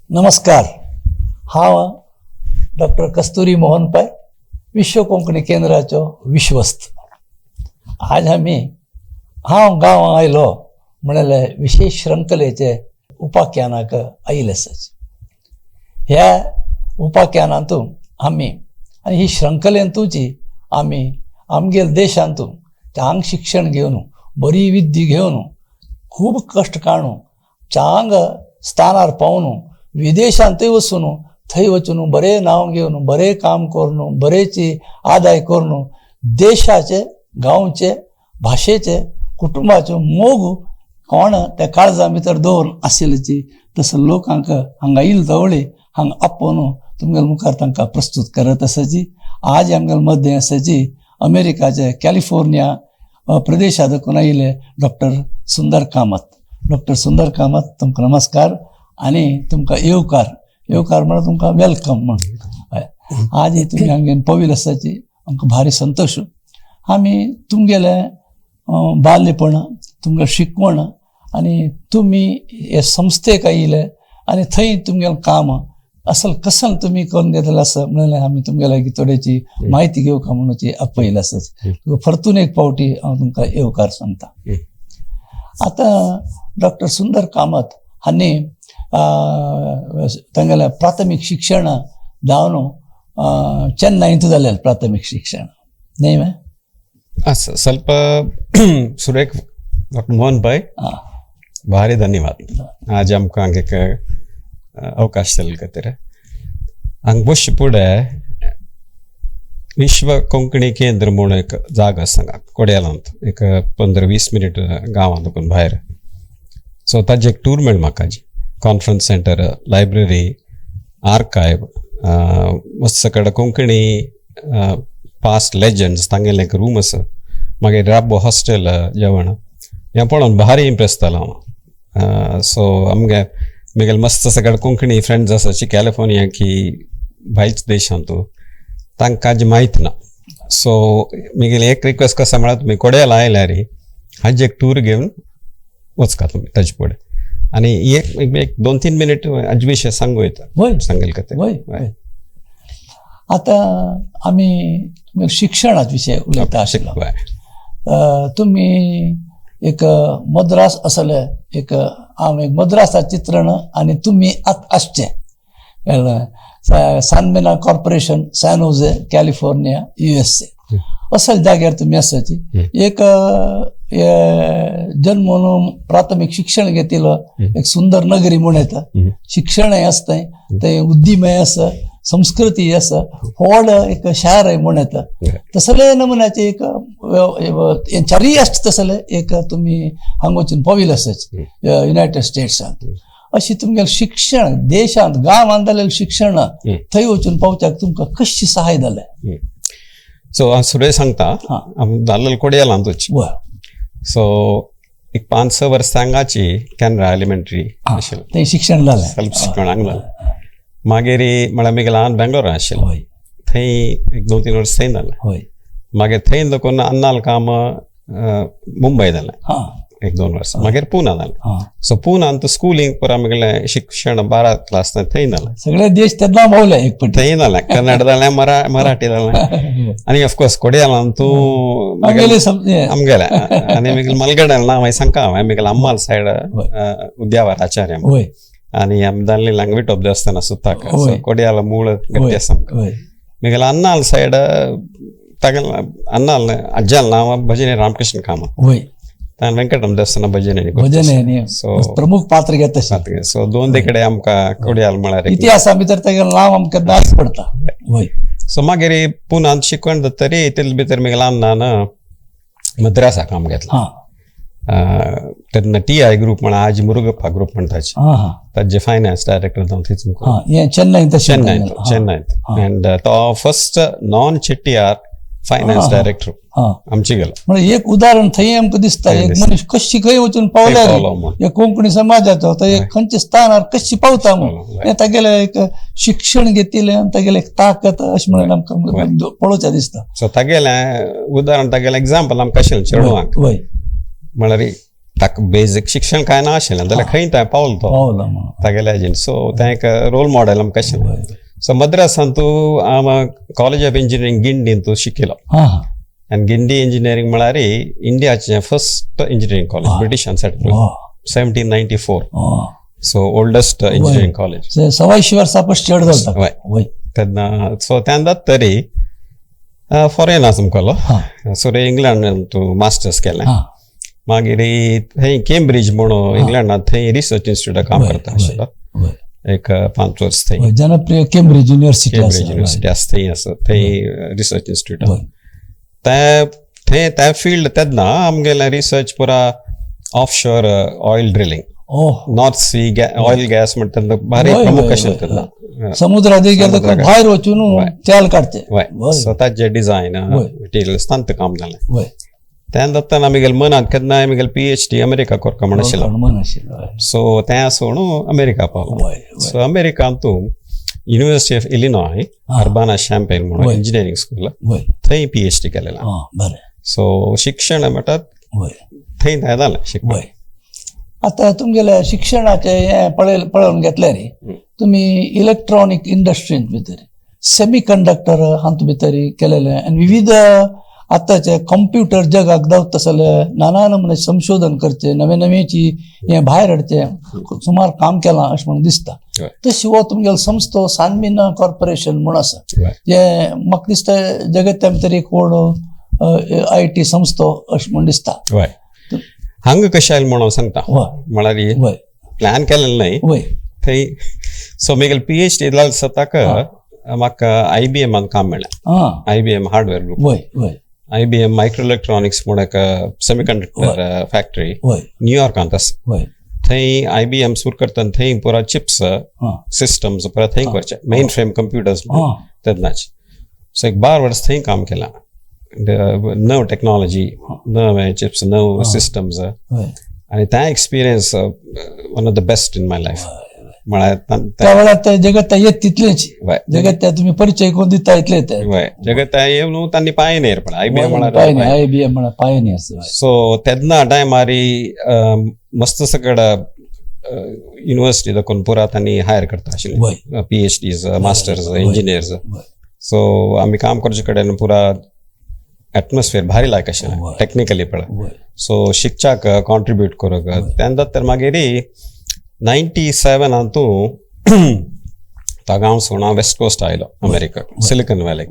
नमस्कार. हांव डॉक्टर कस्तुरी मोहन पै, विश्व कोंकणी केंद्राचो विश्वस्त. आज आमी हांव गांवां आयलो म्हणलेले विशेश श्रंखलेचे उपाख्यानाक आयिल्ले आसाच. ह्या उपाख्यानांतू आमी आनी ही श्रंखलेंतूची आमी आमगेल देशांतू चांग शिक्षण घेवन, बरी विद्या घेवन, खूब कश्ट काडून चांग स्थानार पावून विदेशांतूय वचून थंय वचून बरें नांव घेवन, बरें काम करून, बरेंची आदाय करून देशाचे, गांवचे, भाशेचे, कुटुंबाचो मोग कोण त्या काळजा भितर दवरून आशिल्ल्याची तसो लोकांक हांगा येयल तवळी हांगा आपोवन तुमगेले मुखार तांकां प्रस्तूत करत आसाची. आज आमगेले मदें आसाची अमेरिकाचे कॅलिफोर्निया प्रदेशा दाखून आयिल्ले डॉक्टर सुंदर कामत. डॉक्टर सुंदर कामत, तुमकां नमस्कार आनी तुमकां येवकार. येवकार म्हळ्यार तुमकां welcome म्हण. हय, आज तुमी हांगेन पविल आसाची आमकां भारी संतोश. आमी तुमगेले बाल्यपण, तुमगेलें शिकवण आनी तुमी हे संस्थेक आयिल्ले आनी थंय तुमगेलें काम असल कसल तुमी करून घेतलें आसा म्हणल्यार आमी तुमगेले लागीं थोडेची म्हायती घेवका म्हणून आपयलें आसाच. परतून एक फावटी हांव तुमकां येवकार सांगता. आतां डॉक्टर सुंदर कामत हांणी तांगेलें प्राथमीक शिक्षण जावन चेन्नईंत जालें प्राथमीक शिक्षण न्ही मॅ? आसा ಸ್ವಲ್ಪ सुरेख डॉक्टर मोहन भाई, भारी धन्यवाद आज आमकां हांगा एक अवकाश दिल्ले खातीर. हांगा बसचे फुडें विश्व कोंकणी केंद्र म्हूण एक जागो आसा हांगा कोडयालांत, एक 15-20 मिनीट गांवांत साकून भायर. सो ताजें एक टूर मेळ्ळें म्हाका, कॉन्फरन्स सेंटर, लायब्ररी, आर्कायव, मस्त कडेन कोंकणी पास्ट लेजंड्स तांगेलें एक रूम आसा, मागीर राब्बो हॉस्टेल, जेवण हें पळोवन भारी इम्प्रेस जालो हांव. सो आमगे म्हगेले मस्त सगळे कोंकणी फ्रेंड्स आसा जी कॅलिफोर्निया की भायच देशांत, तांकां जी म्हायती ना. सो म्हगेली एक रिक्वेस्ट कसा म्हळ्यार तुमी कोडयाला आयल्यार हाजी एक टूर घेवन वचका तुमी ताजे फुडें आनी एक एक 2-3 मिनीट हाजे विशय सांगू येता. वय. सांगेल खातीर. वय वय. आतां आमी शिक्षणाच विशय उलयता आशिल्लो. तुमी एक मद्रास आसले, एक हांव एक मद्रासा चित्रण आनी तुमी आतां आसचें Sanmina corporation, San Jose, California, USA असल जाग्यार तुमी आसाची. एक जन्मून प्राथमीक शिक्षण घेतिल्लो एक सुंदर नगरी म्हूण येता. शिक्षणय आसता थंय, उद्यमय आसा, संस्कृती आसा, व्हड एक शारय म्हूण येता. तसले नमुन्याचे एक चारीय आसता तसले एक तुमी हांगा वचून पाविल्ले आसाच युनायटेड स्टेट्सांत. अशी तुमगेलें शिक्षण देशांत गांवांत जालेलें शिक्षण थंय वचून पावच्याक तुमकां कशी सहाय जालें? सो हांव सुरय सांगता. हांव जाल्लो कोडयालांतूच. सो एक 5-6 वर्सां हांगाची कॅनरा एलिमेंट्री आशिल्लें. थंय शिक्षण जालें. सेल्फ शिक्षण हांगा जालें. मागीर म्हळ्यार म्हगेलें ल्हान बेंगलोरा आशिल्लें, थंय एक 2-3 वर्सां थंय जालें. मागीर थंय देखून अन्नाल काम मुंबय जालें 1-2 वर्सां. मागीर पुना जालें. सो पुनांत स्कुलींग पुरा म्हगेलें शिक्षण 12 क्लास थंय जालें. सगळे देश तेन्ना भोंवले एक पटी. थंय जालें, कन्नड जालें, मराठी जालें आनी ऑफकोर्स कोडयालांत आमगेलें आनी म्हगेलें मलगड्यान नांव हांवें सांगता, हांवें म्हगेलें अम्माल सायड उद्यावर आचार्य आनी आमी जाल्ली हांगा विटोप देवस्थाना सुत्ताक. कोडयाला मूळ गट्टी आसा आमकां. म्हगेलें अन्नाल सायड तागेलें अन्नाल आज्याल नांव भजनी रामकृष्ण कामत. ताण वेंकटराम देवस्थाना भजने भजने प्रमुख पात्र घेता. सो दोन कडेन आमकां कोडयाल म्हळ्यार इतिहासा भितर तागेलें नांव आमकां दास पडटा. सो मागीर पुनांत शिकवण जातरी तितले भितर म्हगेल्या अन्नान मद्रासा काम घेतलां. तेन्ना टीआय ग्रूप म्हळ्यार आज मुरुगप्पा ग्रूप म्हणटाचे, ताजे फायनान्स डायरेक्टर जावन थंयच चेन्नय चेन्नयंत. अँड तो first non Chettiar finance director आमचे गेलो. म्हणजे एक उदाहरण थंय आमकां दिसता, एक मनीस कशी खंय वचून पावल्यार कोंकणी समाजाचो थंय खंयच्या स्थानार कशी पावता म्हूण हें तागेलें एक शिक्षण घेतिल्लें आनी तागेलें एक ताकत अशें म्हणून आमकां पळोवचें दिसता. सो तागेलें उदाहरण, तागेलें एग्जाम्पल आमकां आशिल्लें चेडवांक. म्हळ्यार ताका बेजीक शिक्षण कांय ना आशिल्लें जाल्यार खंय तें पावलो तो पावलो म्हणून. तागेल्या हेजेन. सो तें एक रोल मॉडेल आमकां आशिल्लें. सो मद्रासान तूं हांव कॉलेज ऑफ इंजिनियरींग गिंडीन तूं शिकिलो. हां हां. आनी गिंडी इंजिनियरींग म्हळ्यार इंडियाचें फर्स्ट इंजिनियरींग कॉलेज, ब्रिटिशान settle 1794. So oldest engineering college. 125 वर्सां पस चड जाता. वय. तेन्ना सो तेन्ना तरी फॉरेन आसा मुखालो सो इंग्लंड तूं मास्टर्स केलें. मागीर थंय केम्ब्रिज म्हणून इंग्लंडांत थंय रिसर्च इन्स्टिट्यूटाक काम करता आशिल्लो एक 5 वर्स थंय. जनप्रिय केम्ब्रिज युनिव्हर्सिटी. केम्ब्रिज युनिव्हर्सिटी आसा थंय आसा, थंय रिसर्च इन्स्टिट्यूट. ते थंय त्या फिल्ड तेन्ना आमगेलें रिसर्च पुरा offshore oil drilling, North Sea oil gas म्हणटा भारी प्रमुख आशिल्लें तेन्ना. समुद्रात भायर वचून तेल काडचे. सो ताजे डिझायन मटेरियल्स तांत काम जालें. त्या नंतर आमगेले मनांत केन्ना आमगेले PhD America करका म्हण आशिल्लो. सो तें आसून अमेरिका पावलो. सो अमेरिकांत तूं university of Illinois Urbana Champaign म्हणून इंजिनियरींग स्कूल थंय PhD केलें. सो शिक्षण म्हणटात थंय तें जालें शिकप. आतां तुमगेल्या शिक्षणाचें हें पळोवन घेतल्यार तुमी इलेक्ट्रॉनीक इंडस्ट्रींत भितर सेमी कंडक्टर हातूंत भितर केलेलें आनी विविध आतांचे कंप्युटर जगाक धांवता जाल्यार नाना नमुने संशोधन करचें, नवे नवेची हें भायर हाडचें सुमार काम केलां अशें म्हणून दिसता. तशी हो तुमगेलो संस्थो सानमिना कॉर्पोरेशन म्हूण आसा, हें म्हाका दिसता जगत्या भितर एक व्हड IT संस्थो अशें म्हूण दिसता. हांगा कशें आयलें म्हणून हांव सांगता. म्हळ्यार प्लॅन केलें न्हय थंय. सो म्हगेलें PhD जालें सताक म्हाका IBM काम मेळ्ळें. IBM hardware group, IBM micro electronics म्हूण एक सेमीकंडक्टर फॅक्टरी न्यूयॉर्कांत आसा. थंय IBM सुरू करतना थंय पुरा चिप्स सिस्टम्स पुरा थंय करचे, मेन फ्रेम कंप्युटर्स तेन्नाच. सो एक 12 वर्स थंय काम केलां. नव टेक्नॉलॉजी, नवे चिप्स, नव सिस्टम्स, आनी तें experience one of the best in my life. म्हळ्यार त्या वेळार जगत येत तितलेच जगत तुमी परिचय कोण दिता इतले जगत येवन तांणी पायनेर पण IBM म्हळ्यार म्हळ्यार पायनेर. सो तेन्ना टायमार मस्त सगळं युनिव्हर्सिटी दाखोवन पुरा तांणी हायर करता आशिल्ले PhDs, masters, engineers. सो आमी काम करचे कडेन पुरा एटमॉस्फियर भारी लायक आशिल्लें टॅक्निकली पळय. सो शिकच्याक कॉन्ट्रिब्यूट करूंक तेन्ना तर मागीर 97 तूं तागांव सोणा वेस्ट कोस्ट आयलो अमेरिका, सिलिकॉन व्हॅली.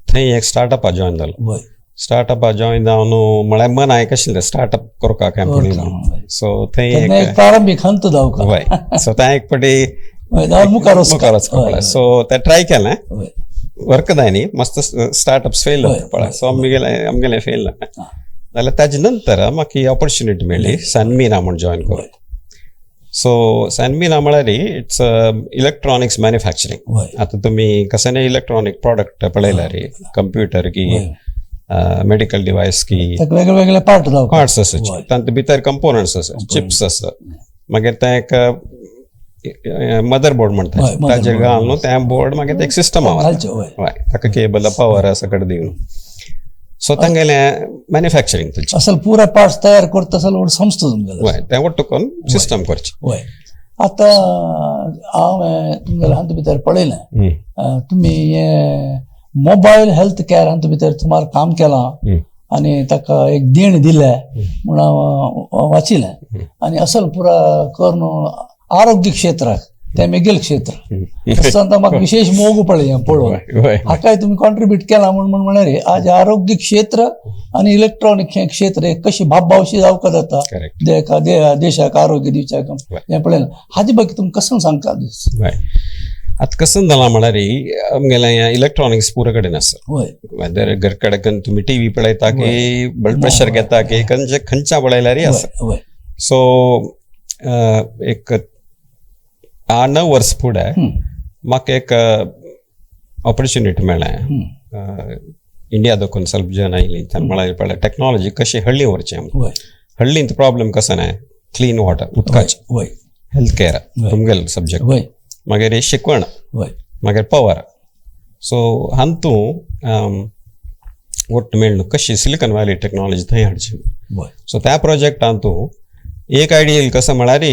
थंय एक स्टार्टअपा जॉयन जालो. स्टार्टअपा जॉयन जावन म्हळ्यार मन आयक आशिल्लें स्टार्टअप करपाक कंपनी. सो थंय एक प्रारंभीक हंत जावंक. वय. सो तें एक पटी मुखार वचपाक. सो तें ट्राय केलें, वर्क जाय न्ही, मस्त स्टार्टअप्स फेल जाता पळय. सो आमगेलें फेल जालें. जाल्यार ताजे नंतर म्हाका ही ऑपॉर्च्युनिटी मेळ्ळी सनमिना म्हूण जॉयन करूंक. सो सनमिना म्हळ्यार it's electronics manufacturing. आतां तुमी कसलें इलेक्ट्रॉनीक प्रॉडक्ट पळयल्यार कंप्युटर की मेडिकल डिवायस की वेगळे पार्ट पार्ट्स आसा, तांचे भितर कंपोनंट्स आसा, चिप्स आसा, मागीर तें एक मदर बोर्ड म्हणटा ताजेर घालून तें बोर्ड मागीर एक सिस्टम आसा, ताका केबल पावर सगळें दिवन. सो तांगेलें मॅन्युफॅक्चरींग थंयचें असल पुरा पार्ट्स तयार करता असल व्हड संस्था तुमगेलें. तें वट्ट करून सिस्टम करचें. आतां हांव तुमगेलें हातूंत भितर पळयलें तुमी हें मोबायल हेल्थ केअर हातूंत भितर सुमार काम केलां आनी ताका एक देण दिलें म्हूण हांव वाचिलें. आनी असल पुरा करून आरोग्य क्षेत्राक तें मेगेल क्षेत्र आसतना म्हाका विशेश मोग पळय पळोवन हाकाय तुमी कॉन्ट्रिब्यूट केलां म्हूण म्हळ्यार आज आरोग्य क्षेत्र आनी इलेक्ट्रॉनीक हें क्षेत्र कशी भाबभावशी जावंक जाता देशाक आरोग्य दिवच्याक हें पळयलें. हाजे बाकी तुमी कसो सांगता दीस? आतां कसं जालां म्हळ्यार आमगेलें इलेक्ट्रॉनिक्स पुरो कडेन आसा. वेदर घर कडेन तुमी टीव्ही पळयता की ब्लड प्रेशर घेता की खंयच्या खंयच्या पळयल्यारय आसा. सो एक 8-9 वर्स फुडें म्हाका एक ऑपॉर्च्युनिटी मेळ्ळें इंडिया दाखोवन सल्प जन आयली म्हळ्यार पळय टॅक्नॉलॉजी कशी हळ्ळी व्हरचें. हळ्ळींत प्रॉब्लम कसो न्हय, क्लीन वॉटर, उदकाचें, हेल्थ केअर तुमगेलो सब्जेक्ट, मागीर शिकवण, मागीर पवर. सो हातूं वट्ट मेळ्ळें कशी सिलिकॉन व्हॅली टॅक्नॉलॉजी थंय हाडची. सो त्या प्रोजेक्टांतू एक आयडियल कसं म्हळ्यार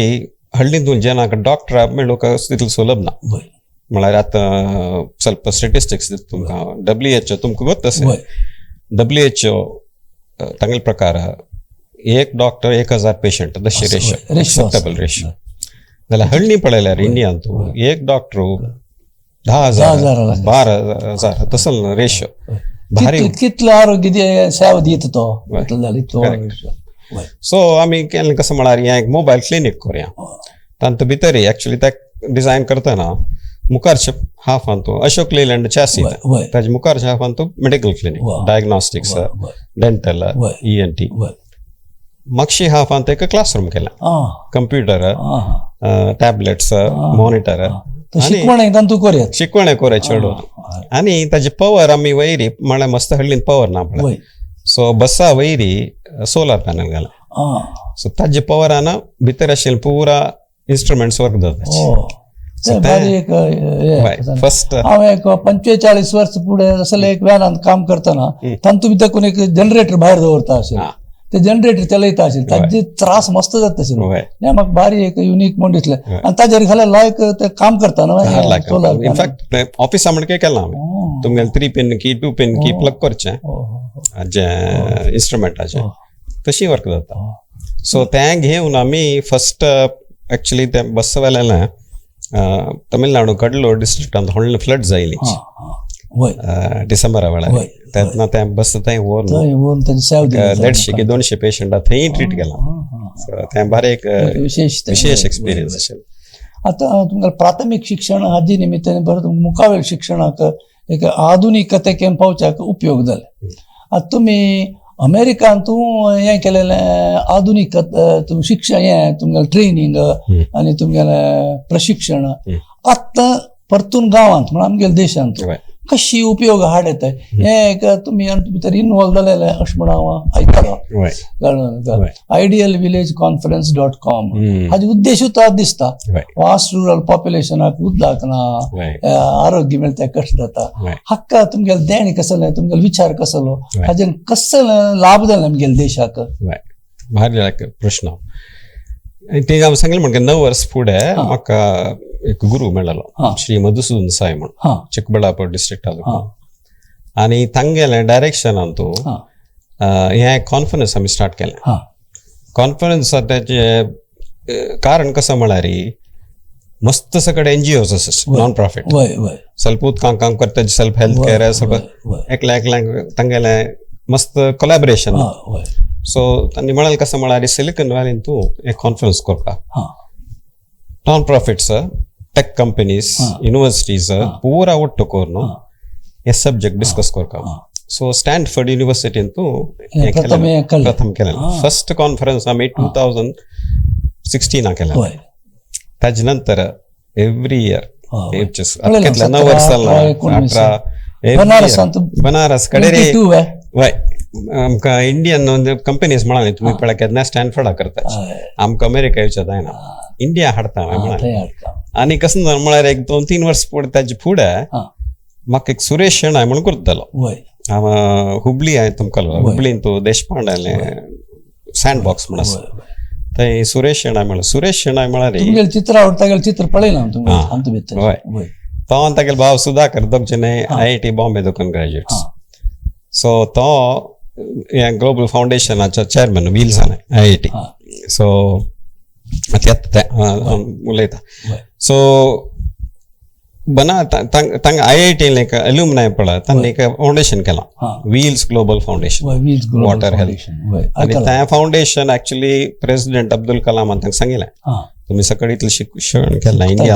हळ्ळींतून जेन्ना डॉक्टर मेळूंक तितलो सुलभ ना. म्हळ्यार आतां ಸ್ವಲ್ಪ स्टेटिस्टिक्स दिता तुमकां. WHO तुमकां गोत आसा. WHO तांगेले प्रकार एक डॉक्टर 1000 पेशंट तशें रेशो, एक्सेप्टेबल रेशो. जाल्यार हळ्ळी पळयल्यार इंडियांत एक डॉक्टर 10,000 12,000 तसो रेशो. भारी कितलो आरोग्य सेवा दिता तो. सो आमी केन्ना कसं म्हळ्यार हें एक मोबायल क्लिनीक करुया. तांतू भितर एक्चुली ते डिजायन करतना मुखारच्या हाफान तूं अशोक लेलँड चॅसी ताजे मुखारच्या हाफान तूं medical clinic, diagnostics, dental, ENT. मागशी हाफान एक क्लासरूम केला, कंप्युटर, टॅबलेट्स, मॉनिटर, शिकवण करुया चेडू. आनी ताजी पवर आमी वयरी म्हळ्यार मस्त हळ्ळीन पवर ना म्हळ्यार. सो बसा वयरी सोलार पॅनल घाला. सो ताजे पवरान भितर आशिल्ले पुरा इन्स्ट्रुमेंट्स वर्क जाता. फर्स्ट हांव एक 45 वर्स फुडें असले एक व्हॅनान काम करतना तांतू भितर कोण एक जनरेटर भायर दवरता आशिल्लें, ते जनरेटर चलयता आशिल्ले, ताजे त्रास मस्त जाता आशिल्लो. हें म्हाका बारी एक युनीक म्हूण दिसलें. आनी ताजेर घाल्यार लायक ते काम करता न्हू. इनफॅक्ट ऑफिसा म्हणके केलां हांवें, तुमगेलें 3 पिन की 2 पिन की प्लग करचें जे इन्स्ट्रुमेंटाचें तशी वर्क जाता. सो तें घेवन आमी फर्स्ट एक्चुली तें बस वेल्यान तमिळनाडू कडलोर डिस्ट्रिक्टांत व्हडलें फ्लड जायली डिसेंबरा वेळार, तेन्ना तें बस थंय व्हरून 150 की 200 पेशंटा थंय ट्रीट केलां. सो तें बरें एक विशेष एक्सपिरियन्स आशिल्लो. आतां तुमकां प्राथमीक शिक्षण हाजी निमित्तान बरें मुखावेल शिक्षणाक एक आधुनिकतेक पावच्याक उपयोग जाले. आतां तुमी अमेरिकान तूं हें केलेलें आधुनीक शिक्षण, हें तुमगेलें ट्रेनींग आनी तुमगेलें प्रशिक्षण आतां परतून गांवांत म्हण आमगेल्या देशांत कशी उपयोग हाड येता हें एक तुमी भितर इनवॉल्व जालेलें अशें म्हण हांव आयकलां. आयडियल विलेज कॉन्फरन्स .com हाजो उद्देशूच आज दिसता वास्ट रुरल पॉप्युलेशनाक उदक ना, आरोग्य मेळटा कशें जाता, हाका तुमगेलें देणें कसलें, तुमगेलो विचार कसलो, हाजेर कसलो लाभ जालो आमगेल्या देशाक. भारी प्रश्न. ते हांव सांगलें म्हणटा 9 वर्स फुडें म्हाका एक गुरू मेळ्ळो, श्री मधुसूदन साई म्हण, चिकबळापूर डिस्ट्रिक्टाचो. आनी तांगेलें डायरेक्शनान तूं हें कॉन्फरन्स आमी स्टार्ट केलें. कॉन्फरन्स ताचें कारण कसं म्हळ्यार मस्त सगळे एनजीओज आसा, नॉन प्रॉफिट, सेल्फ उदकांत काम करता, सेल्फ हेल्थ केअर, सेल्फ एकल्या एकल्यांक तांगेलें मस्त कोलॅबरेशन. सो तांणी म्हळ्यार कसं म्हळ्यार सिलिकॉन व्हॅलीन तूं एक कॉन्फरन्स करपा, non profits, tech companies, universities पुरा ಒಟ್ಟು करून हे सब्जेक्ट डिस्कस करपा. सो स्टॅनफर्ड युनिव्हर्सिटीन तूं प्रथम केलें फर्स्ट कॉन्फरन्स आमी 2016 केलें. ताजे नंतर एव्हरी इयर कितले 9 वर्स जालां, 18 बनारस कडेन वय आमकां इंडियन कंपनीज म्हळाले तुमी पळय केन्ना स्टॅनफर्डा करता, आमकां अमेरिका येवचें जायना, इंडिया हाडता म्हळालें. आनी कसं म्हळ्यार एक 2-3 वर्स फुडें ताजे फुडें म्हाका एक सुरेश शेणाय म्हणून करतालो. हांव हुबळी हांवें तुमकां हुबळीन तूं देशपांड्यालें सँड बॉक्स म्हण आसा थंय सुरेश शेणाय म्हणलें. सुरेश शेणाय म्हळ्यार चित्र आवडटा, चित्र पळयलां. हय, तो तागेलो भाव सुधाकर दोग जाण IIT Bombay दोन ग्रॅज्युएट्स. सो तो ह्या ग्लोबल फावंडेशनाचो चॅरमॅन व्हील्स IIT. सो आतां उलयता. सो बना तांकां IIT एक एल्युमनाय पळय तांणी एक फावंडेशन केलां, wheels global foundation, water health. आनी तें foundation actually president Abdul कलामान तांकां सांगिल्लें, तुमी सकाळी इतलें शिक्षण केलां इंडिया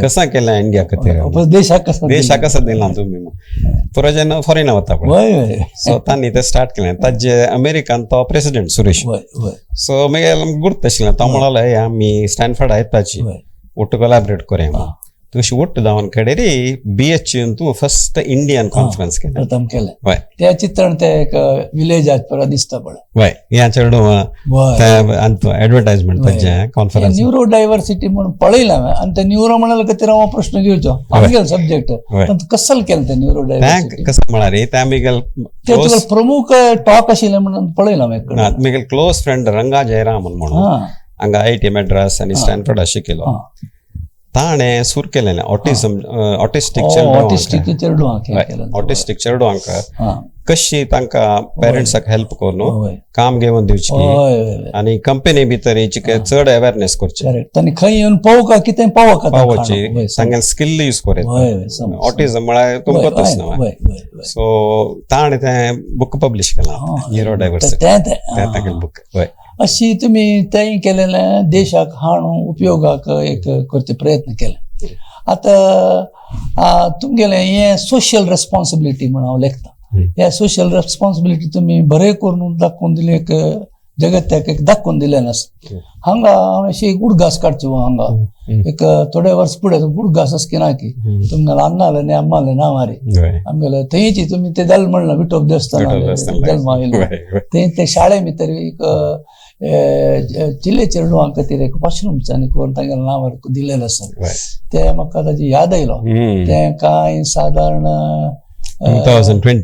कसां केलां इंडिया खातीर, देशाक कसो दिलां तुमी, पुरो जेन्ना फॉरेना वता पळय. सो तांणी तें स्टार्ट केलें. ताजे अमेरिकान तो प्रेसिडेंट सुरेश. सो मागीर गुर्त आशिल्लें, तो म्हणालो आमी स्टॅनफर्डा येताची ಒಟ್ಟು ಕೊಲಾಬ್ರೇಟ್ ಕೊರೆಯ. तशी ಒಟ್ಟು ದಾವನ್ ಕಡೆರಿ बी एच तूं फर्स्ट इंडियन कॉन्फरन्स केलें. प्रथम केलें. वय. ते चित्रण ते एक विलेजात परत दिसता पळय. वय, ह्या चेडूं एडवर्टायजमेंट ताजें कॉन्फरन्स. न्यूरो डायव्हर्सिटी म्हणून पळयलां हांवें आनी ते न्यूरो म्हणले खातीर हांव प्रश्न घेवचो आमगेलो सब्जेक्ट कसल केलें तें न्यूरो डायव्हर्सिटी. कसं म्हळ्यार ते आमगेल ते तुगेलो प्रमुख टॉक आशिल्लें म्हणून पळयलां हांवें. आमगेल क्लोज फ्रेंड रंगा जयरामन म्हणून हांगा IIT मद्रास आनी स्टॅनफर्डा शिकिल्लो, ताणें सुरू केलेलें ऑटिझम, ऑटिस्टीक ऑटिस्टीक चेडवांक, ऑटिस्टीक चेडवांक कशी तांकां पेरंट्साक हेल्प करून काम घेवन दिवची आनी कंपनी भितर चड अवेरनेस करची. तांणी खंय येवन पळोवका कितें पावोवका पावोवची, तांगेले स्किल यूज करता. ऑटिझम म्हळ्यार तुमकां न्हय. सो ताणें तें बूक पब्लिश केलां न्यूरो डायवर्सिटी तें बूक. हय, अशी तुमी तेंय केलेलें देशाक हाडून उपयोगाक एक करचे प्रयत्न केले. आतां तुमगेलें हें सोशल रेस्पॉन्सिबिलिटी म्हण हांव लेखता, ह्या सोशल रेस्पॉन्सिबिलिटी तुमी बरें करून दाखोवन दिलें, एक जगत्याक एक दाखोवन दिलें आसा. हांगा हांव अशी एक उडगास काडचो, हांगा एक थोडे वर्स फुडें उडगास अशें ना की तुमगेलें अन्नालें आनी अम्मालें नांवारी आमगेलें थंयची तुमी ते जालें म्हणलां विठोब देवस्थान जल्मा आयलो थंय ते शाळे भितर एक चिल्ले चेडवां खातीर एक वॉशरूम आनी करून तांगेलें नांवार दिलेलें आसा. ते म्हाका ताजी याद आयलो. तें कांय सादारण 2020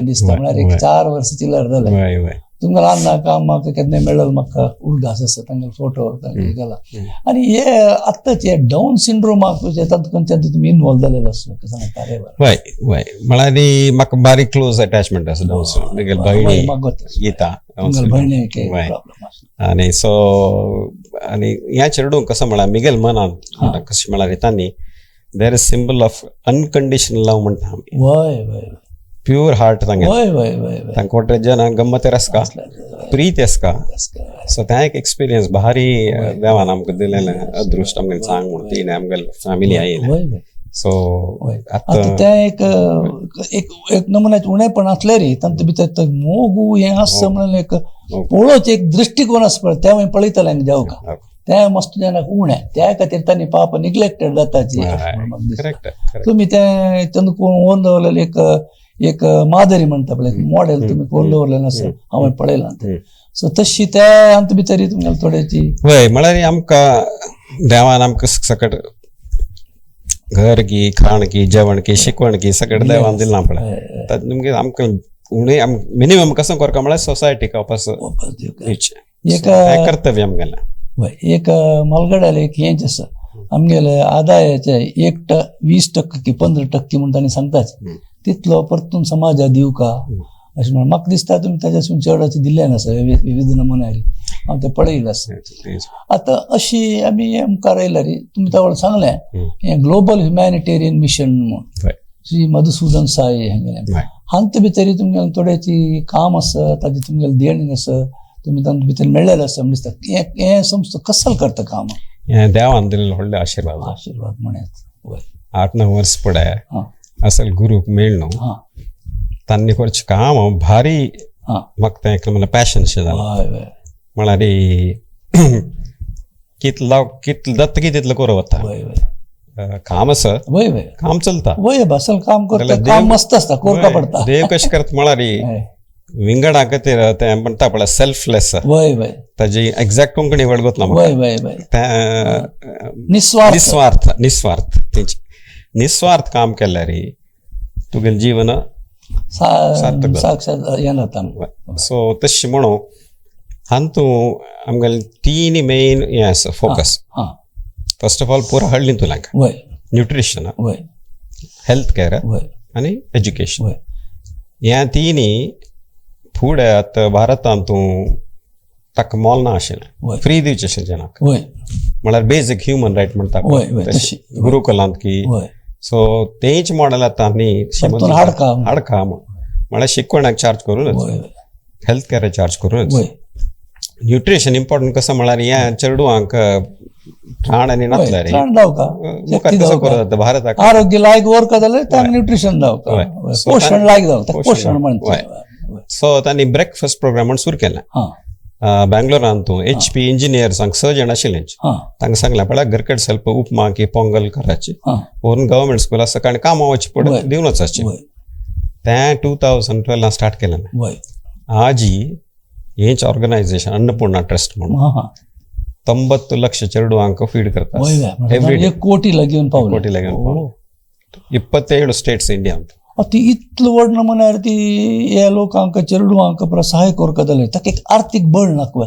दिसता, म्हळ्यार एक 4 वर्स चिल्लर जालें. तुमकां ल्हान काम म्हाका केन्ना मेळ्ळो म्हाका उडगास आसा तांगेलो फोटो गेला. आनी हे आत्ताचे डावन सिंड्रोमाक तातूंत खंयच्यान तुमी इनवॉल्व जालेलो आसलो सांगता. वय वय, म्हळ्यार म्हाका बारीक क्लोज अटॅचमेंट आसा डावन सिंड्रोम. म्हगेली भयणी गीता भयणी प्रॉब्लम आसा. आनी सो आनी ह्या चेडूंक कसो म्हळ्यार म्हगेल्या मनांत कशें म्हळ्यार तांणी there is symbol of unconditional love म्हणटा आमी. वय वय, प्युअर हार्ट तांगे. वय वय वय, तांकां वटेन जना गम्मतेर आसका, प्रीत आसका. सो तें एक एक्सपिरियन्स भारी देवान आमकां दिलेलें अदृश्ट आमगेलें सांग म्हणून तिणें आमगेले फॅमिली आयिल्लें. सो आतां तें एक एक नमुन्याचें उणेपण आसलें रे तांचे भितर तो मोग हें आसता म्हणून एक पळोवचें एक दृश्टिकोन आसा पळय, तें पळयतलें देवका तें मस्त जाणांक उणें, त्या खातीर तांणी पाप निग्लेक्टेड जाताची. तुमी तें तेन्ना कोण दवरलेलें एक एक मादरी म्हणटा पळय मॉडेल तुमी कोण दवरलेलें आसा हांवें पळयलां तें. सो तशी त्या हातूंत भितर तुमगेले थोडेची. वय, म्हळ्यार आमकां देवान आमकां सकट घर की खाण की जेवण की शिकवण की सगळें देवान दिलां पळय. तुमगे आमकां उणें मिनिमम कसो करता म्हळ्यार सोसायटीक वापस दिवचें कर्तव्य आमगेलें. वय, एक मालगड्याले एक हेंच आसा आमगेले आदायाचे 20% की 15% म्हूण तांणी सांगताच तितलो परतून समाजा दिवका अशें म्हणून म्हाका दिसता तुमी ताच्यासून चड अशें दिल्लें आसा विविध नमुन्यारी हांव तें पळयलें आसा. आतां अशी आमी मुखार आयल्या रे तुमी त्या वेळार सांगलें हें ग्लोबल ह्युमॅनिटेरियन मिशन म्हूण श्री मधुसूदन साई हांगेलें, हांत भितर तुमगेलें थोडेची काम आसा, ताजें तुमगेलें देणें आसा, तुमी तातूंत भितर मेळ्ळेलें आसा म्हण दिसता. हें संस्था कसल करता काम? हें देवान दिल्लो व्हडलो आशिर्वाद. आशिर्वाद म्हणत. वय, 8-9 वर्स फुडें असल गुरूक मेळ्ळो, तांणी करचें काम भारी म्हाका तें एक म्हणल्यार पॅशन शें जालें. म्हळ्यार कितलो कितलो जाता की तितलो करूं वता काम आसा, काम चलता. वय, असल काम करता, काम मस्त आसता, करपा पडटा. देव कशें करता म्हळ्यार विंगडा खातीर तें म्हणटा पळय सेल्फलेस. वय वय, ताजी एक्झॅक्ट कोंकणी वळगत ना. वय वय वय, निस्वार्थ निस्वार्थ तेंची निस्वार्थ काम केल्यार तुगेलें जीवन सार्थक जाता. सो तशें म्हणून हातूंत आमगेले 3 मेन हें आसा फोकस. फर्स्ट ऑफ ऑल पुरा हळ्ळींतून न्युट्रिशन, हेल्थ केअर आनी एज्युकेशन, ह्या तिनी फुडें आतां भारतांत ताका मोल ना आशिल्लें, फ्री दिवचें आशिल्लें जनाक, म्हळ्यार बेजीक ह्युमन रायट म्हणटा गुरुकुलांत की. सो तेंच मॉडेल आतां आमी हाडका म्हूण म्हळ्यार शिकवणाक चार्ज करूनच, हेल्थ केअराक चार्ज करूनच, न्युट्रिशन इम्पॉर्टंट कसो म्हळ्यार ह्या चेडवांक त्राण आनी नासल्यार मुखार कसो करता भारताक आरोग्य लायक वरका जाल्यार तांकां न्युट्रिशन जावका, पोशण लायक जावका, पोशण म्हणटा. सो तांणी ब्रेकफास्ट प्रोग्राम म्हण सुरू केलें. बँगलोरान तूं एच पी इंजिनियर्सांक स जाण आशिल्ले. तांकां सांगलें, पळय, घरकडे ಸ್ವಲ್ಪ उपमा की पोंगल करायची व्हरून गव्हर्मेंट स्कूल सकाळी कामां वचचे पडत दिवन वचाचे. तें 2012 स्टार्ट केलें. आजी हेच ऑर्गनायझेशन अन्नपूर्णा ट्रस्ट म्हणून हा हा 90 ಲಕ್ಷ चेडवांक फीड करतात एव्हरी एक कोटी लागून पावले. कोटी लागून पावले. 27 स्टेट्स इंडियांत. ती इतलो व्हड म्हळ्यार ती ह्या लोकांक, चेडवांक पुरो सहाय करता जाल्यार ताका एक आर्थीक बळ नाका.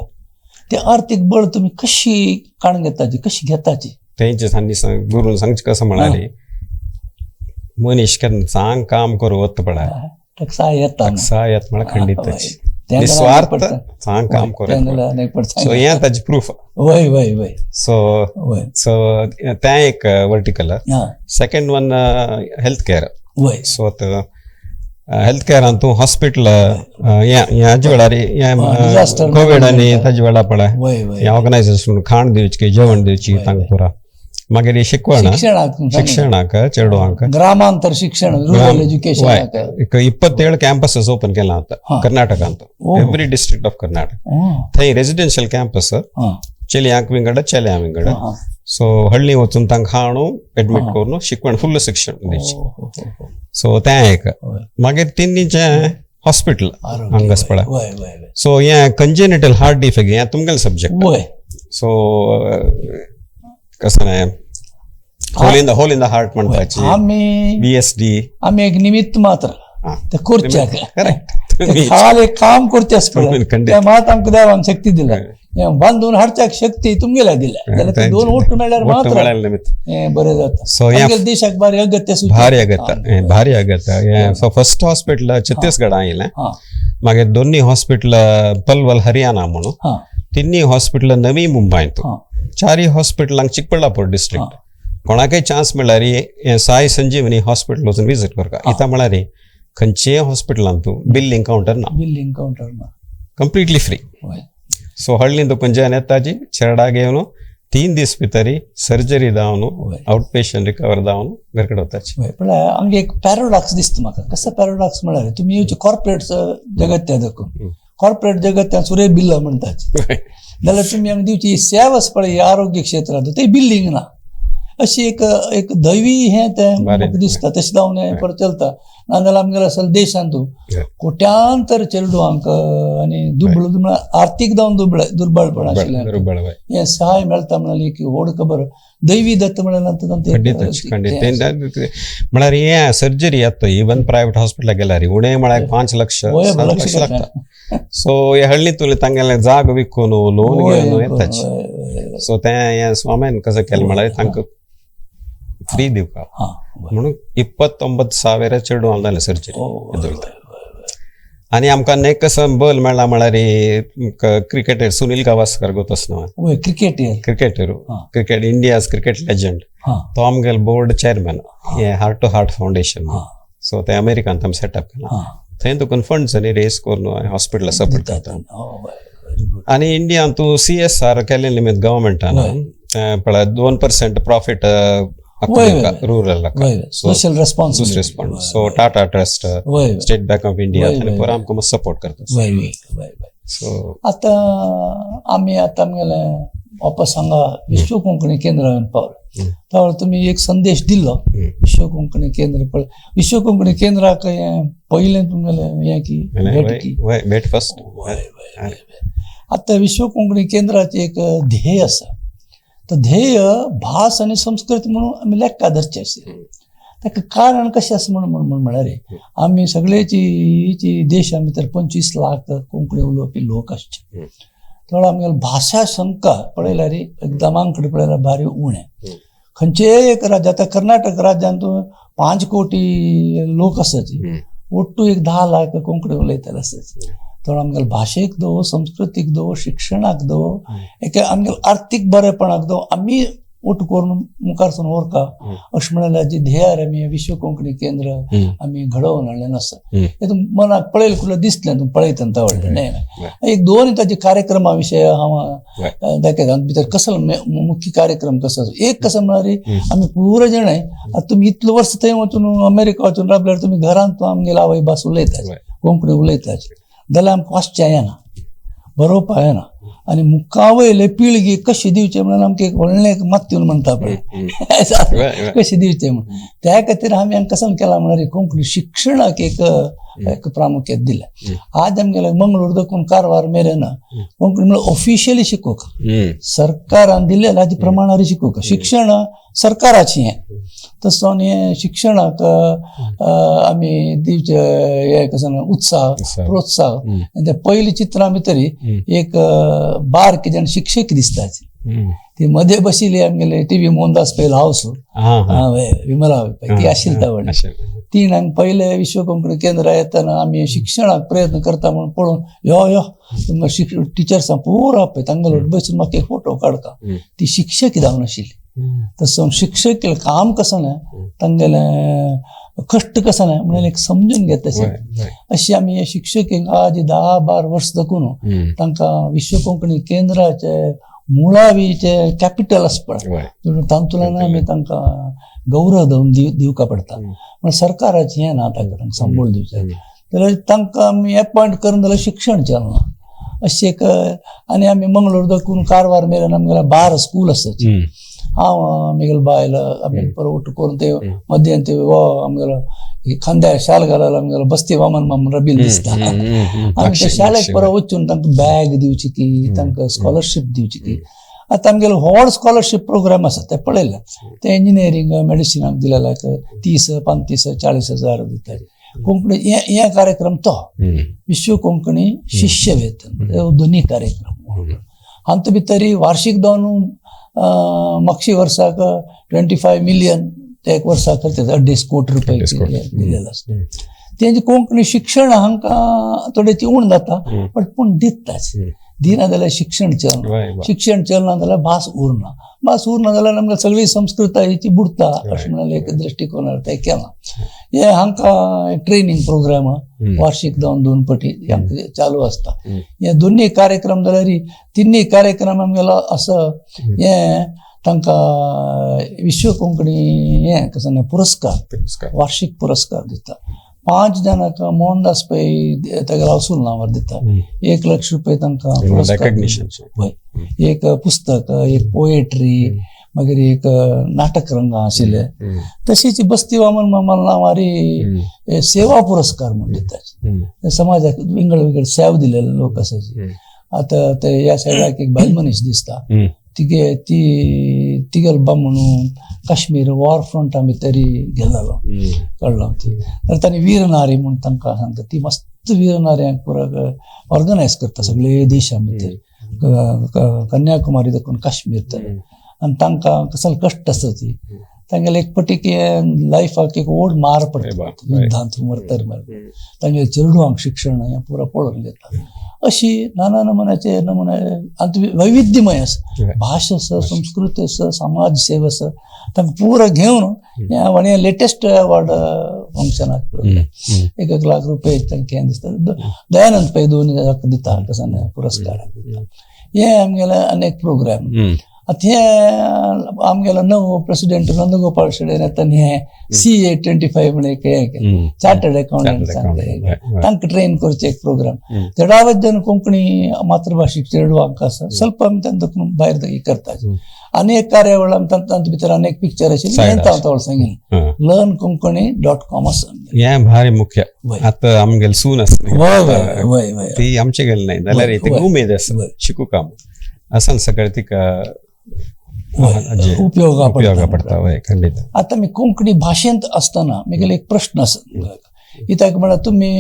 ते आर्थीक बळ तुमी कशी काडून घेताची, कशी घेताची? तेंचे सांग गुरून सांगचे कसं म्हणाले, मनीस केन्ना चांग काम करू वता पळय, ताका सहाय येता. सहाय येता म्हळ्यार खंडीतच निस्वार्थ चांग काम करू. सो हें ताजें प्रूफ. वय वय वय सो सो तें एक vertical. Second one health care. So आतां हेल्थ केअरान तूं हॉस्पिटल ह्याचे वेळार, कोवीड आनी ताजे वेळार पळय, हें ऑर्गनायझेशन खाण दिवची, जेवण दिवची तांकां पुरा. मागीर शिकवण, शिक्षणाक चेडवांक. ग्रामांतर शिक्षण, रुरल एज्युकेशन. 27 कॅम्पसेस ओपन केला आतां कर्नाटकांत, एवरी डिस्ट्रिक्ट ऑफ कर्नाटक. थंय रेसिडेन्शियल कॅम्पस, चलयांक विंगड, चेड्या विंगड. सो हळ्ळी वचून तांकां हाडून एडमीट करून शिकवण, फुल्ल शिक्षण दिवची. सो तें एक. मागीर तिन्नीचें हॉस्पिटल हांगास पळय. सो हें कंजेनिटल हार्ट डिफेक्ट हें तुमगेलें सब्जेक्ट. सो कसं नाही, hole in the heart म्हणपाची. आमी व्हीएसडी. आमी एक निमित्त मात्र ते करच्याक. करेक्ट. खाल एक काम करचें पळय, तें मात आमकां देवान शक्ती दिल्या. हें बांदून हाडच्याक शक्ती तुमगेल्या दिल्या जाल्यार ते दोन ओट मेळ्ळ्यार मात्र हें बरें जाता. सो आमगेल्या देशाक भारी अगत्य. भारी अगत्य, भारी अगत्य. सो फर्स्ट हॉस्पिटल छत्तीसगड आयलें, मागीर दोन्ही हॉस्पिटल पलवल हरियाणा म्हणून, तिन्ही हॉस्पिटल नवी मुंबयंत, चारय हॉस्पिटलांक चिकबळ्ळापूर डिस्ट्रिक्ट. कोणाकय चान्स मेळ्ळ्यार हें साई संजीवनी हॉस्पिटल वचून विजीट करता. इतां म्हळ्यार खंयचेय हॉस्पिटलांत तूं बिल्लिंग कावंटर ना. बिल्लिंग कावंटर ना. Completely free. सो हळ्ळींत तुका येताजी चेरडा घेवन 3 दीस भितरी सर्जरी जावन, आउट पेशंट रिकवर जावन घरकडे वताची. पळय, आमगे एक पॅराडॉक्स दिसता म्हाका. कसो पॅराडॉक्स म्हळ्यार तुमी येवचे कॉर्पोरेट जगत्या दाखोवन, कॉर्पोरेट जगत्यान सुरे बिल्ल म्हणटात जाल्यार तुमी आमकां दिवची सेवा आसा पळय आरोग्य क्षेत्रांत, ते बिल्लिंग ना. अशी एक एक दैवी हें तें म्हाका दिसता. तशें जावन हें परत चलता. नाजाल्यार आमगेल्या असल देशांत कोट्यांतर चेडवांक आनी दुबळ, म्हळ्यार आर्थीक जावन दुबळ, दुर्बळपण आशिल्लें हें सहाय मेळटा म्हळ्यार एक व्हड खबर, दैवी दत्त म्हळ्यार. खंडीतच, खंडीत. म्हळ्यार हें सर्जरी आतां इवन प्रायवेट हॉस्पिटलाक गेल्यार उणें म्हळ्यार 5 लक्ष, 7 लक्ष लागता. सो हे हळ्ळींतुले तांगेले जाग विकून, लोन घेवन येताच. सो तें हें स्वाम्यान कसं केलें म्हळ्यार तांकां फ्री दिवपा म्हणून 29,000 चेडवां जालें सर्जरी. आनी आमकां नेक कसं बल मेळ्ळा म्हळ्यार क्रिकेटर सुनील गावस्कर गोतस न्हू? Cricketer. Cricketer, cricket, India's cricket legend. तो आमगेलो बोर्ड चेअरमॅन हे heart to heart foundation. So ते अमेरिकान आमी सेटअप केला. थंय तुका फंड्स आनी रेस करून हॉस्पिटल सपोर्ट करता. आनी इंडियान तूं सीएसआर केल्ले निमित्त गव्हर्मेंटान पळय, 2% profit rural. Social response. Response. So Tata trust, state bank of India पुरा आमकां मातसो सपोर्ट करता. सो आतां आमी आतां आमगेले वापस हांगा विश्व कोंकणी केंद्रान पावले. त्यावेळार तुमी एक संदेश दिल्लो विश्व कोंकणी केंद्र पळय. विश्व कोंकणी केंद्राक हें पयलें तुमगेलें हें की भेट की? भेट फर्स्ट. आतां विश्व कोंकणी केंद्राचें एक ध्येय आसा. तो ध्येय भास आनी संस्कृती म्हणून आमी लेखा धरची आशिल्ली. ताका कारण कशें आसा म्हणून म्हण म्हळ्यार आमी सगळेची देशा भितर 25 लाख कोंकणी उलोवपी लोक आसचे. थोडो आमगेलो भाशा शंका पळयल्यार एकदमांकडे पळयल्यार भारी उणें. खंयचेय एक राज्य, आतां कर्नाटक राज्यांत 5 कोटी लोक आसाची, ಒಟ್ಟು एक 10 लाख कोंकणी उलयतले आसाची. थोडो आमगेले भाशेक दो, संस्कृतीक दो, शिक्षणाक दो, एके आमगेले आर्थीक बरेपणाक दो, आमी ओट करून मुखार सून व्हरता अशें म्हळ्यार जी ध्येयार आमी विश्व कोंकणी केंद्र आमी घडोवन हाडलें आसा. हें मनाक पळयलें कुठलं दिसलें तूं पळयता व्हडलें न्हय. एक दोन ताजे कार्यक्रमा विशय हांव दाखयता भितर कसलो मुख्य कार्यक्रम कसो आसा. एक कसो म्हळ्यार आमी पुरो जाणां, आतां तुमी इतलो वर्स थंय वचून, अमेरिका वचून राबल्यार तुमी घरांत आमगेली आवय भास उलयता, कोंकणी उलयता जाल्यार आमकां वाचचें येना. बरोवपा येना आनी मुखा वयले पिळगी कशी दिवचे म्हणून आमकां एक व्हडलें एक मात्यून म्हणटा पळय कशी दिवचे म्हण त्या खातीर आमी हांगा कसम केला म्हळ्यार कोंकणी शिक्षणाक एक एक प्रामुख्य दिलें. आज आमगेले मंगळूर दाखून कारवार मेरेन कोंकणी म्हळ्यार ऑफिशियली शिकोवंक सरकारान दिलें ताजे प्रमाणार शिकोवंक शिक्षण सरकाराचें हें तसो हें शिक्षणाक आमी दिवचे हें कसो उत्साह प्रोत्साह. ते पयलीं चित्रां भितर एक बारक जाण शिक्षक दिसता ती मध्ये बशिल्ली आमगेले टी व्ही मोहनदास पैल हावस विमला ती आशिल्ली त्या व्हडली ती हांगा पयले विश्व कोंकणी केंद्र येतना आमी शिक्षणाक प्रयत्न करता म्हणून पळोवन यो यो तुमकां टिचर्सां पुरो पळय तांगेलो बसून म्हाका एक फोटो काडका ती शिक्षक जावन आशिल्ली. तसो शिक्षक काम कसो ना तांगेलें कश्ट कसो ना म्हणून एक समजून घेता अशी आमी शिक्षक आज 10-12 वर्स दाखून तांकां विश्व कोंकणी केंद्राचे मुळावीचे कॅपिटल आसा पळय तातूंतल्यान आमी तांकां गौरव दिवका पडटा. म्हण सरकाराचें हें ना तांकां संबळ दिवचें जाल्यार तांकां आमी एपॉयंट करून जाल्यार शिक्षण चलना अशें एक. आनी आमी मंगळूर दाखून कारवार मेरेन आमगेले 12 स्कूल आसाची. हांव आमगेले बायल आमी परत उठ करून ते मध्यान ते आमगेलो खांद्यार शाल घालून आमगेलो बस्ती वामन माम रबील दिसता आमी त्या शाळेक परत वचून तांकां बॅग दिवची की तांकां स्कॉलरशीप दिवची की. आतां आमगेलो व्हड स्कॉलरशीप प्रोग्राम आसा ते पळयलें ते इंजिनियरींग मेडिसिनाक दिलेले 30, 35, 40 हजार दितात. कोंकणी हे कार्यक्रम तो विश्व कोंकणी शिष्य वेतन दोन्ही कार्यक्रम हातूंत भितर वार्षिक दोन मागशी वर्साक 25 मिलियन ते एक वर्साक 2.5 कोटी रुपये दिलेले आसता. तेंचे कोंकणी शिक्षण हांकां थोडें उण जाता बट पूण दिताच दिना जाल्यार शिक्षण चलना शिक्षण चलना जाल्यार भास उरना भास उरना जाल्यार आमकां सगळी संस्कृतायेची बुडता अशें म्हणल्यार एक दृश्टिकोनार तें केलां. हे हांकां ट्रेनींग प्रोग्राम वार्षिक 2-2 पटी हांकां चालू आसता. हे दोन्ही कार्यक्रम जाल्यार तिन्ही कार्यक्रम आमगेलो असो हें तांकां विश्व कोंकणी हें कसो पुरस्कार वार्षिक पुरस्कार दिता. 5 जाणांक मोहनदास पै तागेलो हावसूल नांवार दिता 1 लाख रुपये तांकां पुरस्कार एक पुस्तक एक पोएट्री मागीर एक नाटक रंगां आशिल्ले. तशीच बस्ती वामन मामा नांवारी सेवा पुरस्कार म्हूण दिता समाजाक विंगड विंगड सेवा दिलेले लोक आसाची. आतां ते ह्या सायडाक एक बायल मनीस दिसता तिगे ती तिगेलो बामणू काश्मीर वॉर फ्रंटा भितर गेल्लो कळ्ळो ती तर तांणी वीरनारी म्हूण तांकां सांगता ती मस्त वीरनाऱ्यांक पुरो ऑर्गनायज करता सगळे देशा भितर कन्याकुमारी दाखून काश्मीर तर आनी तांकां कसलो कश्ट आसा ती तांगेले एक पटी लायफाक एक व्हड मार पडटा युद्धांत मरतर मर तांगेले चेडवांक शिक्षण हें पुरो पळोवन घेता. अशी नाना नमुन्याचे नमुने आनी वैविध्यमय आसा भाश आसा संस्कृती आसा समाज सेवा आसा तांकां पुरो घेवन हें लेटेस्ट अवॉर्ड फंक्शनाक 1-1 लाख रुपये तांकां हें दिसता. दयानंद पै 2 दिता कसो पुरस्कार दिता. हे आमगेले अनेक प्रोग्राम. आतां हे आमगेलो नवो प्रेसिडेंट नंदगोपाळ शेणय तांणी हे CA 25 म्हण एक हें केलें चार्टर्ड अकाउंटंट तांकां ट्रेन करचें एक प्रोग्राम. चडावत जण कोंकणी मातृभाशीक चेडवांक आसा स्वल्प आमी तांकां भायर करता. आनी एक कार्यावळ आमी तातूंत भितर अनेक पिक्चर आशिल्लें हांव सांगिल्लें लर्न कोंकणी.com आसा हें भारी मुख्य. आतां आमगेले सून आसा ती आमचे गेले नाही जाल्यार ती उमेद आसा शिकूंक आसा सगळें तिका उपयोगा पडटा. खंडीत. आतां मी कोंकणी भाशेंत आसतना म्हगेलो एक प्रश्न आसा कित्याक म्हळ्यार तुमी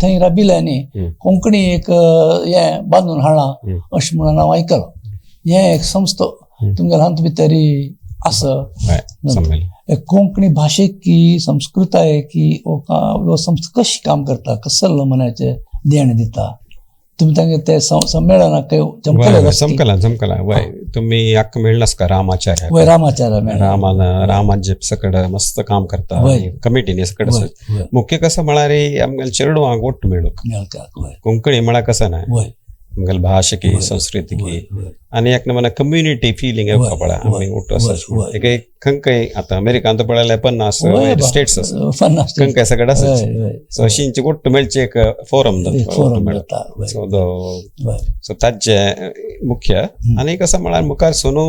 थंय राबिल्यांनी कोंकणी एक हें बांदून हाडलां अशें म्हणून हांव आयकलां. हें एक संस्था तुमगेले हातूंत भितर आसा कोंकणी भाशेक की संस्कृताय की हो संस्था कशी काम करता कसलो नमुन्याचें देणें दिता तुमी तांगे ते संमेलनाक चमकला चमकला चमकला वय तुम्ही याक मेळनास का रामाचार्य वय रामाचार्य रामान रामाजे सगळं मस्त काम करता कमिटीने सगळं. मुख्य कसं म्हळ्यार आमगेले चेडवांक ओट्ट मेळूंक कोंकणी म्हळ्यार कसं ना आमगेले भाशेकी, संस्कृतीकी आनी एक नमुना कम्युनिटी फिलिंग येवपा पळय आमी उठ्ठो आसा. एक खंय आतां अमेरिकांत पळयल्यार 50 स्टेट्स आसा, 50 खंय सगळें आसा. सो अशींची ಒಟ್ಟು मेळचे एक फोरम जाता. सो ताजे मुख्य आनी कसं म्हळ्यार मुखार सोनू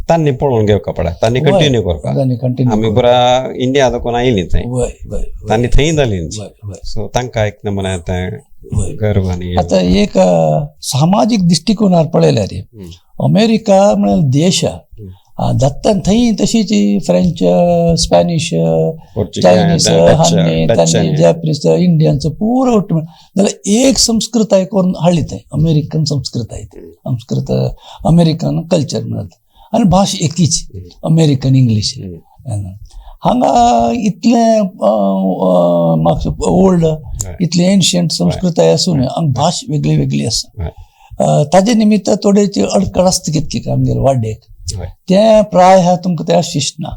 तांणी पळोवन घेवका पडा, तांणी कंटिन्यू करपा. आमी पुरा इंडिया कोण आयली थंय, तांणी थंय जाली. सो तांकां एक नमुना तें गर्व. आनी आतां एक सामाजीक दृश्टिकोनार पळयल्यार अमेरिका म्हळ्यार देश जाता थंय तशीच फ्रेंच, स्पॅनिश, चायनीज, हान्नी, जॅपनीज, इंडियन्स पुरो ಒಟ್ಟು जाल्यार एक संस्कृताय करून हाडली थंय. अमेरिकन संस्कृताय, संस्कृत अमेरिकन कल्चर म्हणत आनी भाश एकीच अमेरिकन इंग्लीश. हांगा इतलें मातशें ओल्ड, इतलें एन्शियंट संस्कृताय आसून हांगा भाश वेगळी वेगळी आसा. ताजे निमित्त थोडेची अडकळ आसता कितकी आमगेले वाड्येक, तें प्राय आहा तुमकां तें शिस्त ना.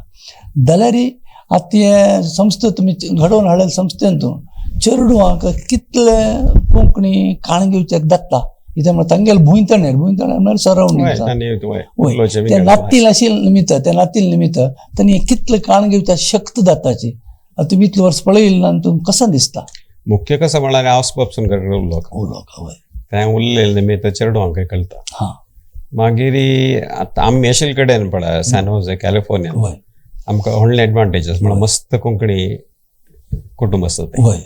जाल्यार आतां तें संस्था तुमी घडोवन हाडलेले संस्थेन तूं चेडवांक कितले कोंकणी काण घेवच्याक जाता कित्याक म्हळ्यार तांगेले भुंयतणेर, भुंयतणेर म्हळ्यार सरावंडींग वय ते नातील आशिल्ले निमित्त, त्या नातील निमित्त तांणी कितले काण घेवच्या शक्त जाताची. आतां तुमी इतले वर्स पळयलें ना, तुमकां कसो दिसता? मुख्य कसं म्हळ्यार आवसपासून उरलो उरलो तें उरलेलें निमित्त चेडवांकय कळटा. हां, मागीर आतां आमी अशे कडेन पळय सॅन होजे कॅलिफोर्निया आमकां व्हडले एडवांटेजस म्हळ्यार मस्त कोंकणी कुटुंब आसता तें,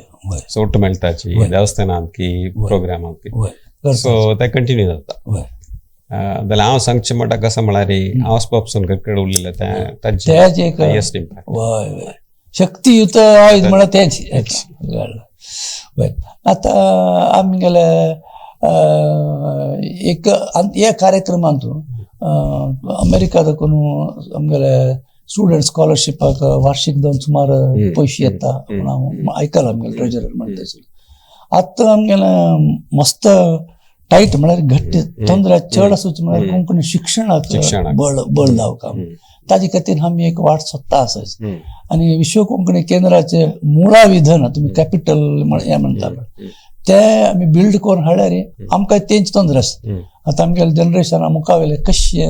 सोट मेळटाची देवस्थानांत की प्रोग्रामांत की, सो तें कंटिन्यू जाता. जाल्यार हांव सांगचें म्हणटा कसं म्हळ्यार आवसपासून कडेन उरलेलें तें ताजें हायस्ट इम्पॅक्ट. वय शक्तियुत आयज म्हळ्यार तेंच. वय आतां आमगेले एक ह्या कार्यक्रमांत अमेरिका देखून आमगेले स्टुडंट स्कॉलरशिपाक वार्षिक दोन सुमार पयशे येता म्हूण हांव आयकलां आमगेले ट्रेजरर म्हणटा. आतां आमगेले मस्त टायट म्हळ्यार घट्ट तंद्रा चड आसूच म्हळ्यार कोंकणी शिक्षणाक बळ बळ जावका, ताजे खातीर आमी एक वाट सोदता आसाच. आनी विश्व कोंकणी केंद्राचे मुळावी धन तुमी कॅपिटल हें म्हणटा ते आमी बिल्ड करून हाडल्यार आमकां तेंच तंत्र आसा. आतां आमगेले जनरेशना मुखावेले कशें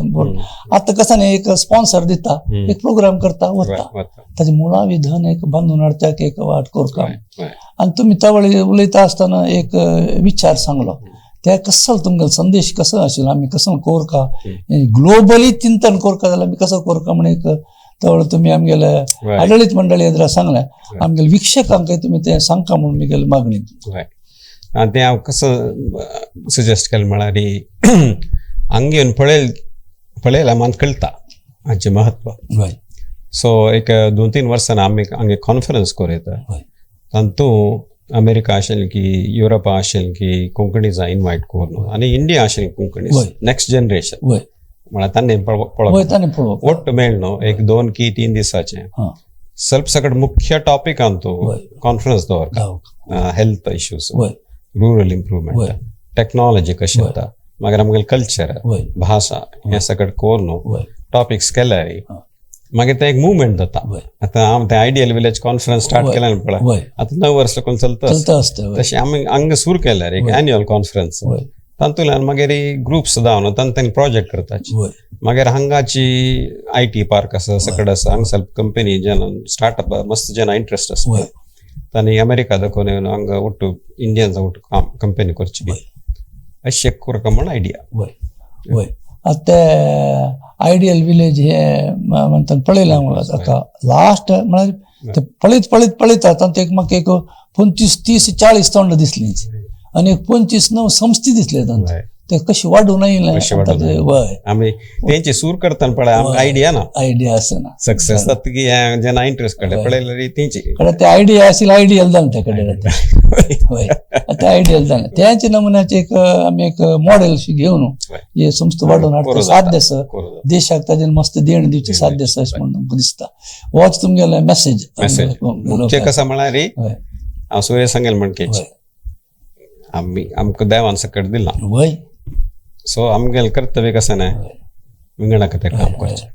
आतां कसं न्ही एक स्पॉन्सर दिता, एक प्रोग्राम करता वता, ताजें मुळावी धन एक बांदून हाडच्याक एक वाट करता. आनी तुमी तवळ उलयता आसतना एक विचार सांगलो, ते कसो तुमगेलो संदेश कसो आशिल्लो, आमी कसो कोरका ग्लोबली चिंतन कोरका जाल्यार आमी कसो कोरका म्हण एक तवळ तुमी आमगेले आडळीत मंडळी एदरा सांगलें, आमगेले वीक्षकांकय तुमी तें सांगका म्हूण म्हगेली मागणी. आनी तें हांव कसो सजेस्ट केलें म्हळ्यार हांगा येवन पळयल्यार आमकां कळटा हाचें म्हत्व. सो एक 2-3 वर्सां आमी हांगा कॉन्फरन्स करूं येता, तातूंत अमेरिका आशिल्ली की युरोपा आशिल्ली की कोंकणीचा इनवायट करून आनी इंडिया आशिल्ली कोंकणी नेक्स्ट जनरेशन म्हळ्यार तांणी पळोवप ಒಟ್ಟು मेळ न्हू एक 2 की 3 दिसाचें सेल्फ सगळें मुख्य टॉपिकान तूं कॉन्फरन्स दवरता, health issues, rural improvement, technology कशी येता, मागीर आमगेलें कल्चर, भाशा, हें सगळें करून टॉपिक्स केल्यार मागीर तें एक मुवमेंट जाता. आतां हांव तें आयडियल विलेज कॉन्फरन्स स्टार्ट केल्यान पळय, आतां 9 वर्सां कोण चलता तशें आमी हांगा सुरू केल्यार एक एन्युअल कॉन्फरन्स, तातूंतल्यान मागीर ग्रुप्स जावन तांकां प्रोजेक्ट करताची. मागीर हांगाची IT park आसा, सगळें आसा, हांगा सेल्फ कंपनी जेन्ना स्टार्टअप मस्त जेन्ना इंट्रस्ट आसा तांणी अमेरिका दाखोवन येवन हांगा ಒಟ್ಟು इंडियन्स ಒಟ್ಟು कंपनी करची अशें करता म्हण आयडिया. वय वय आतां ते आयडियल विलेज हे म्हणटा पळयलें हांव लास्ट म्हळ्यार ते पळयत पळयत पळयता तांतूत एक म्हाका एक 25, 30, 40 तोंडां दिसलीं आनी एक 25 नव संस्थी दिसले तांचे, ते कशें वाडून आयलें. वय आमी तेंचे सूर करतना पळय आमकां आयडिया ना, आयडिया आसना, सक्सेस जाता की जेन्ना इंट्रस्ट काडटा पळयल्यार तेंची ते आयडिया आशिल्ले आयडियल जालें ते कडेन. वय ते आयडियल जालें तेच नमुन्याचें एक आमी एक मॉडेल घेवन हे संस्था वाडोवन हाडटा साध्य आसा, देशाक ताजेर मस्त देण दिवचें साध्य आसा अशें म्हणून तुमकां दिसता. होच तुमगेलो मेसेज. मुख्य कसं म्हळ्यार हांव सुर्य सांगेल म्हणकेच आमी आमकां देवान सकट दिलां, वय सो आमगेलें कर्तव्य कसं न्हय विंगडा खातीर काम करचें.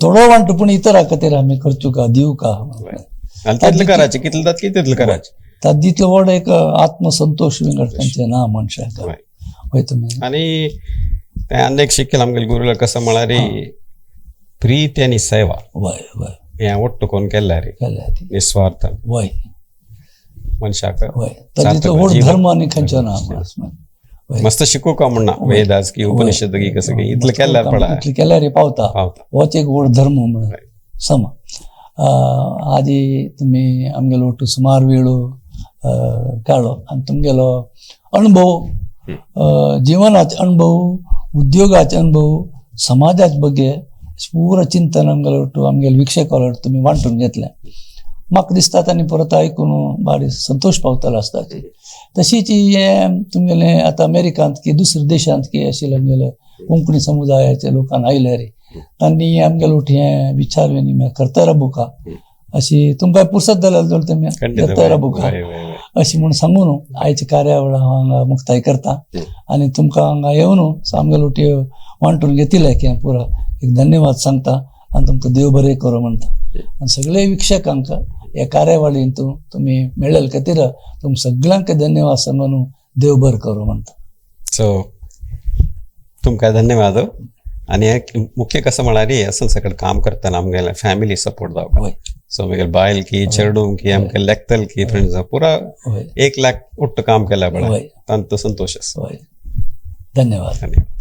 थोडो वांटो पूण इतरा खातीर आमी करचो का दिवं का, तितलें करायचें, कितलें जाता तितलें करायचें, तितलो व्हड एक आत्मसंतोश विंगड खंयचें ना मनशाक. वय तुमी. आनी तें आनी एक शिकयल आमगेले गुरुला कसं म्हळ्यार प्रीती आनी सेवा वय वय हें ಒಟ್ಟು कोण केल्यार केल्या ती. निस्वार्थ वय मनशाक वय, तर तितलो व्हड धर्म आनी खंयचो ना. वय. मस्त शिकूका म्हणना वेदास की उपनिषद की कसं की इतलें केल्यार पडा इतलें केल्यार पावता. पावता. होच एक व्हड धर्म म्हणून सम. आदी तुमी आमगेलो ಒಟ್ಟು सुमार वेळ काडलो आनी तुमगेलो अणभव, जिवनाचे अणभव, उद्योगाचे अणभव, समाजाचे ಬಗ್ಗೆ पूरा चिंतन आमगेलो ಒಟ್ಟು आमगेले वीक्षकां तुमी वांटून घेतलें. म्हाका दिसता तांणी परत आयकून बारी संतोश पावतलो आसता. तशीच हें तुमगेलें आतां अमेरिकांत की दुसऱ्या देशांत की आशिल्ले आमगेले कोंकणी समुदायाचे लोकांक आयले रे तांणी आमगेलो ಒಟ್ಟು हें विचार विनिमय करता राबूका अशी तुमकां पुरसत जाल्यार जाल्यार तुमी करता राबूका वय वय वय अशी म्हूण सांगून आयच्या कार्यावळ हांव हांगा मुक्ताय करता आनी तुमकां हांगा येवन आमगेलो ಒಟ್ಟು वांटून घेतिल्लें की पुरा एक धन्यवाद सांगता आनी तुमकां देव बरें करूं म्हणटा. आनी सगळे वीक्षकांक ह्या कार्यावळींत तुमी मेळ्ळे खातीर तुमकां सगळ्यांक धन्यवाद सांगून देव बरें करूं म्हणटा. सो तुमकां धन्यवाद. आनी एक मुख्य कसं म्हळ्यार असं सगळं काम करतना आमगेले फॅमिली सपोर्ट जावका. वय. सो आमगेले बायल की चेडूं की आमकां लेखतल की फ्रेंड्स पुरा वय 1 लाख ಒಟ್ಟು काम केल्या पळय वय तांचो संतोश आसा. वय, धन्यवाद. धन्यवाद.